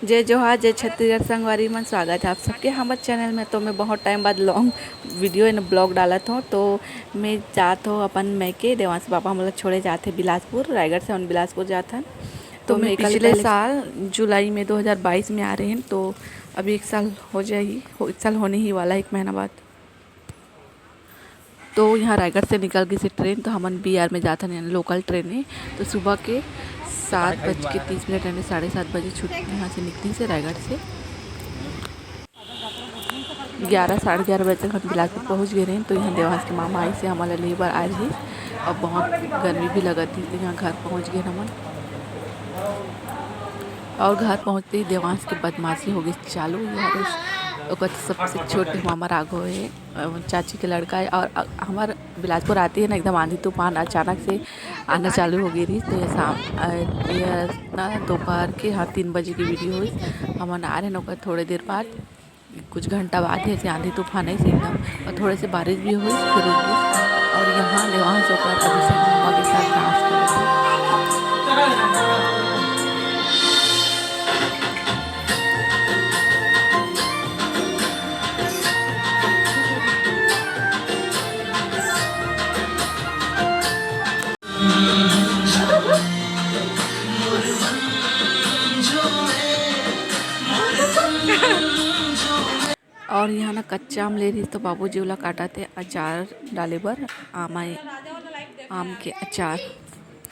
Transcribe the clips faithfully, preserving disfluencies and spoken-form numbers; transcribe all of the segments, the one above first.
जय जोहार, जय छत्तीसगढ़ संगवारी मन, स्वागत है आप सबके हमर चैनल में। तो मैं बहुत टाइम बाद लॉन्ग वीडियो एंड ब्लॉग डालत हूँ। तो मैं जात हूँ अपन मैके, देवांश पापा हमला छोड़े जात हे बिलासपुर, रायगढ़ से हम बिलासपुर जात हन। तो तो मैं मैं कल पिछले पहले साल जुलाई में दो हज़ार बाईस में आ रहे हैं, तो अभी एक साल हो जाही, हो, एक साल होने ही वाला है, एक महीना बाद। तो यहाँ रायगढ़ से निकल गई से ट्रेन, तो हमन बी आर में जात हन, यानी लोकल ट्रेन है। तो सुबह के सात बज के तीस मिनट, यानी साढ़े सात बजे छुट्टी यहाँ से निकली से रायगढ़ से। ग्यारह, साढ़े ग्यारह बजे तक हम बिलासपुर पहुँच गए रहे। तो यहाँ देवांश के मामा आई से हमन ला लेबर आए रही, और बहुत गर्मी भी लगत थी। तो यहाँ घर पहुँच गए हमन, और घर पहुँचते ही देवांश के बदमाशी हो गई चालू। यहाँ पे ओकर सबसे छोटे मामा राघव है, अ, चाची के लड़का है, और अ, हमार बिलासपुर आती है ना, एकदम आंधी तूफान अचानक से आना चालू हो गई रही। तो ये शाम, अ, ये ना दोपहर के, हाँ, तीन बजे की वीडियो हुई। हमन आ रहे हैं ओकर थोड़े देर बाद, कुछ घंटा बाद ऐसे आंधी तूफान ऐसे एकदम, और थोड़े से बारिश भी हुई, फिर रुक गई। और यहाँ देवांश ओकर अभिषेक मामा के साथ डांस कर रहे थे। और यहाँ ना कच्चा आम ले रही, तो बाबूजी ओला काटत हे अचार डाले बर, आमा, आम के अचार।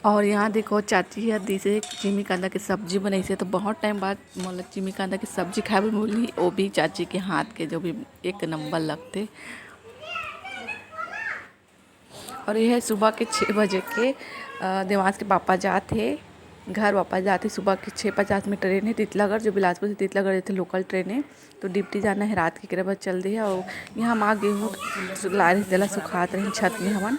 और यहाँ देखो, चाची ह दिसे चिमी कांदा के सब्जी बनाइसे, तो बहुत टाइम बाद मोला चिमी कांदा के सब्जी खाए बर मिली, वो भी चाची के हाथ के, जो भी एक नंबर लगते। और ये है सुबह के छः बजे के, अ, देवांश के पापा जात हे घर, वापस जात हे। सुबह के छः पचास में ट्रेन है टिटलागढ़, जो बिलासपुर से टिटलागढ़ जाथे, लोकल ट्रेन है। तो ड्यूटी जाना है रात के, एकरे बर चल दे है। और यहाँ माँ गेहूँ ला रहे, तेला सुखात रहे छत में हमन।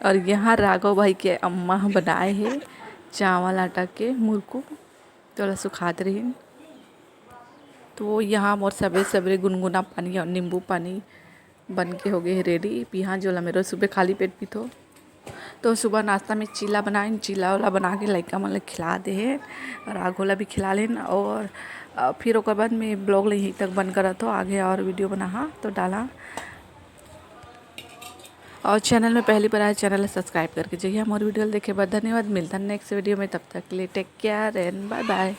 और यहाँ राघव भाई के अम्मा ह बनाए हे चावल आटा के मुरकू, तोला सुखात रहिन। तो यहाँ मोर सबेरे सबेरे गुनगुना पानी और नींबू पानी बन के हो गए हे रेडी। पिहा जोला मेरो सुबह खाली पेट पीथो। तो सुबह नाश्ता में चीला बनाइन, चीला वाला बना के लइका मन ल खिला दे हे, राघव ला भी खिला लेन। और, अ, फिर ओकर बाद में ब्लॉग ल यहीं तक बंद करत हो। आगे और वीडियो बनाहा तो डाला। और चैनल में पहली बार आए, चैनल ला सब्सक्राइब करके जइहा। मोर वीडियो ल देखे बर धन्यवाद। मिलता नेक्स्ट वीडियो में, तब तक के लिए टेक केयर एंड बाय बाय।